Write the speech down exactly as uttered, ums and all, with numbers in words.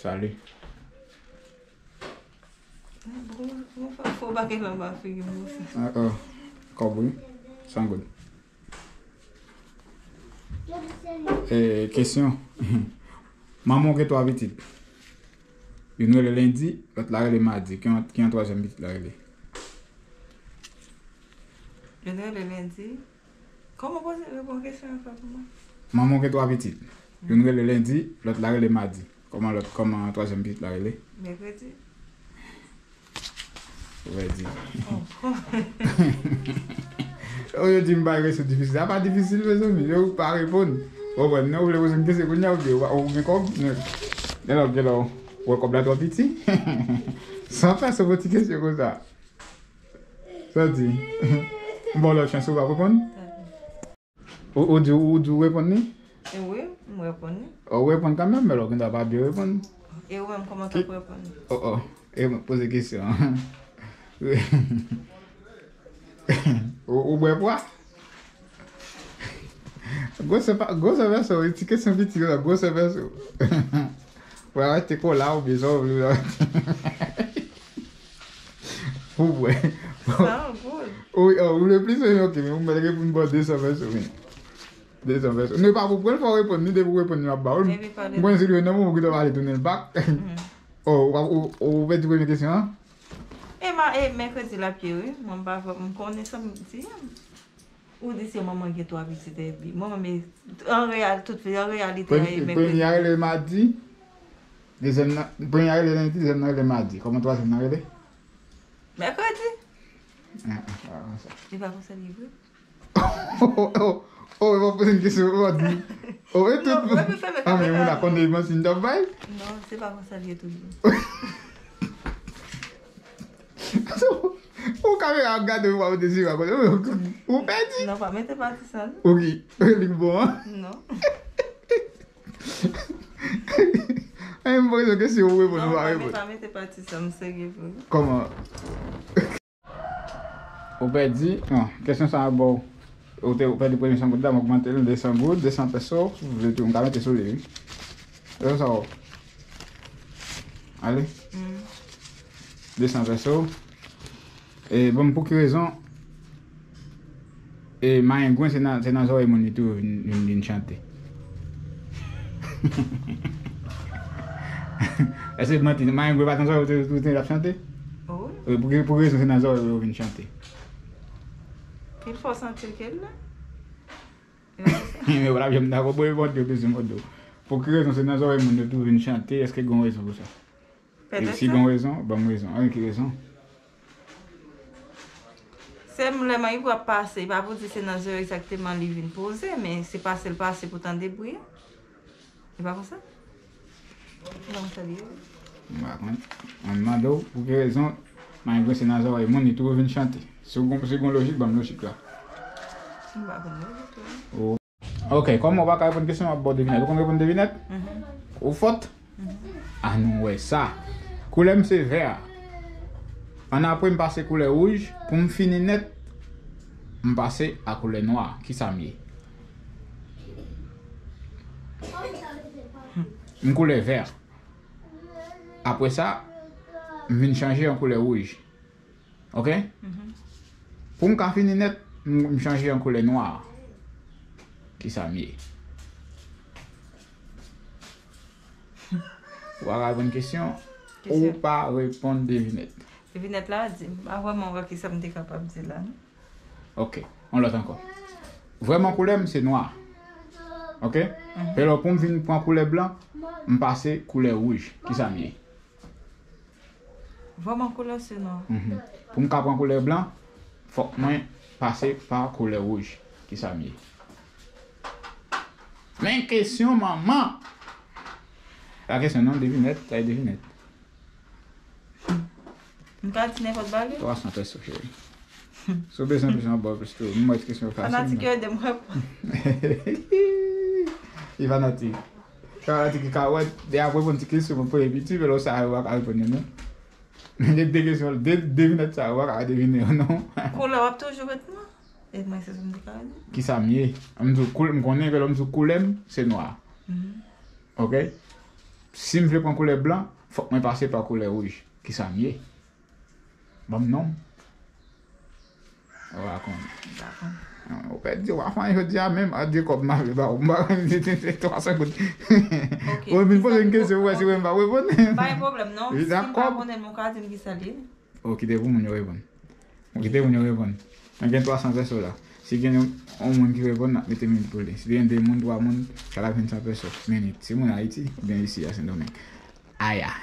Sali. Bon, bon, fò, fò bagay la anba figi m konsa. Ah, oh. Kòb wi. San goud. E, kesyon. Manman w gen twa pitit. Youn rele Lendi, lòt la rele Madi. Ki yon, ki yon twazyèm pitit la rele? Youn rele Lendi. Kòman poze, reponn kesyon an ankò pou mwen? Manman w gen twa pitit. Youn rele Lendi, lòt la rele Madi. Kòman lòt, kòman twazyèm pitit la rele? Mèkredi. Ou vle di. Oh. Oh, yo di m bay kesyon difisil. Sa pa difisil, mezanmi. Yo pa reponn. Ou konprann, non? Ou vle poze m kesyon kounye a, ou gen, ou gen kòb? Gen lè, gen lè, ou wè kòb la twò piti. San fè sou ti kesyon konsa. Sa di. M ba w lòt chans, ou p ap reponn? Ou, ou di, ou di w reponn li? E wi, m reponn li. Ou reponn kanmenm, men lè w gen dwa pa byen reponn. E ou menm, kòman w t ap reponn li? Oh, oh. E mwen poze kesyon an. Ou, ou bwè pwa? Gwosè pa, gwosè vèso, ti kesyon piti konsa, gwosè vèso. Ou al achte kola oubyen sa w vle. Pou bwè. San goud. Wi, oh, ou vle plis, wi, ok, men ou mèt reponn bò de san peso, wi. De san peso. Nou pa pou pran l, fò w reponn li, depi w reponn li, m ap ba w l. Depi pale. M konnen si l vin nan men w, ou gentan pale tounen l bak. Mhm. Oh, ou, ou, ou pèdi premye kesyon an? E ma, e mèkredi l ap ye, wi. Mwen, m pa, m konnen sa m di. Ou di se manman gen twa pitit epi. Manman, men, an reyal-, tout, an reyalite, premye, e mèkredi. Premye a rele madi, dezyèm nan, premye a rele lendi, dezyèm nan rele madi. Kòman twazyèm nan rele? Mèkredi. Ah, ah, ah, sa. E pa konsa li ye vre? Oh, oh, oh, oh, e pa poze m kesyon, ou pa di. Oh, e tout. Non, mwen, mwen fè mèk. Ah, men moun la konn depi manti m t ap bay. Non, se pa konsa li ye toujou. Ou kamera ap gade ou pa mete sou rakonte. Ou pèdi. Non, pa mete pati sa, non. Ok. Li bon, an? Non. Ay, m poze w kesyon, ou reponn, ou pa reponn. Non, pa mete pati sa, m serye vre. Kòman? Ou pèdi, non, kesyon sa a ba w. Ou te, ou pèdi premye san goud la, m ogmante l de san goud, de san peso, si w vle tou, m ka mete sou li, wi. Peso sa w. Ale. Mm. De san peso. E, bon, pou ki rezon, e, mayengwen se nan, se nan zòrèy moun li tou vin, vin, vin chante? Èske manti, mayengwen pa t nan zòrèy ou te, ou te ap chante? Oh. E, pou ki, pou ki rezon se nan zòrèy ou vin chante? Pil fò santi l ke l la. Men w ap janm dakò, bon, e bon, Dye, bezwen mande w. Pou ki rezon se nan zòrèy moun yo tou vin chante? Èske gen yon rezon pou sa? E si gen yon rezon, ban m rezon. An, ki rezon? Se m lè mayengwen ap pase, e pa pou di se nan zòrèy egzakteman li vin poze, men se pase l pase pou tande bri a. E pa konsa? E pa konsa li ye. M pa konn. Mwen mande w, pou ki rezon mayengwen se nan zòrèy moun li tou vin chante? Si w gon, si w gon lojik, ban m lojik la. M pa konn lojik la. Oh. Ok, kòman w pa ka reponn kesyon, m ap ba w devinèt. Ou konn reponn devinèt? Mhm. Ou fòt? Mhm. Ann wè sa. Koulè m se vè. Annapre, m pase koulè wouj. Pou m fini nèt, m pase a koulè nwa. Kisa m ye? M koulè vè. Apre sa, m vin chanje an koulè wouj. Ok? Mhm. Pou m ka fini nèt, m, m chanje an koulè nwa. Kisa m ye? Ou pa reponn kesyon, ou pa reponn devinèt. Devinèt la, di m. M pa vrèman wè kisa m te kapab di la, non. Ok, yon lòt ankò. Vrèman koulè m se nwa. Ok? Mhm. Alò pou m vin pran koulè blan, m pase koulè wouj. Kisa m ye? Vrèman koulè se nwa. Mhm. Pou m ka pran koulè blan, fòk mwen pase pa koulè wouj. Kisa m ye? Men kesyon manman! La kesyon non, devinèt, sa e devinèt. M ka di nenpòt bagay? Twa san peso, cheri. Si w bezwen plis, m ap ba w plis tou. M wè kesyon yo fasil. Fanatik yo ede m reponn. Li fanatik. Fanatik ki ka wè, de ap reponn ti kesyon mwen poze piti, men lè w sa yo pa ka reponn yo, non. Men de kesyon, de, devinèt sa yo pa ka devine yo, non. Koulè w ap toujou ret nwa? E mwen, se sa m te ka di. Kisa m ye? M di w koul-, m konnen ke lè m di w koulè m, se nwa. Mhm. Ok? Si m vle pran koulè blan, fòk mwen pase pa koulè wouj. Kisa m ye? Ban m non m. Ou pa konn. Ou pèdi, ou pa fè anyen jodi a menm. Adye kòb m ap ba ou. M pa konn si se twa san goud. Ou vin poze m kesyon pou wè si mwen m pa reponn. Pa gen pwoblèm non. Si m pa konnen, m ka di m kisa l ye. Ou kite pou moun yo reponn. Ou kite moun yo reponn. Mwen gen twa san pèso la. Si gen yon, yon moun ki reponn, n ap mete minit pou li. Si gen de moun, twa moun, sa l ap vin san pèso. Minit. Si moun Ayiti, oubyen isi a Sendomeng. Aya.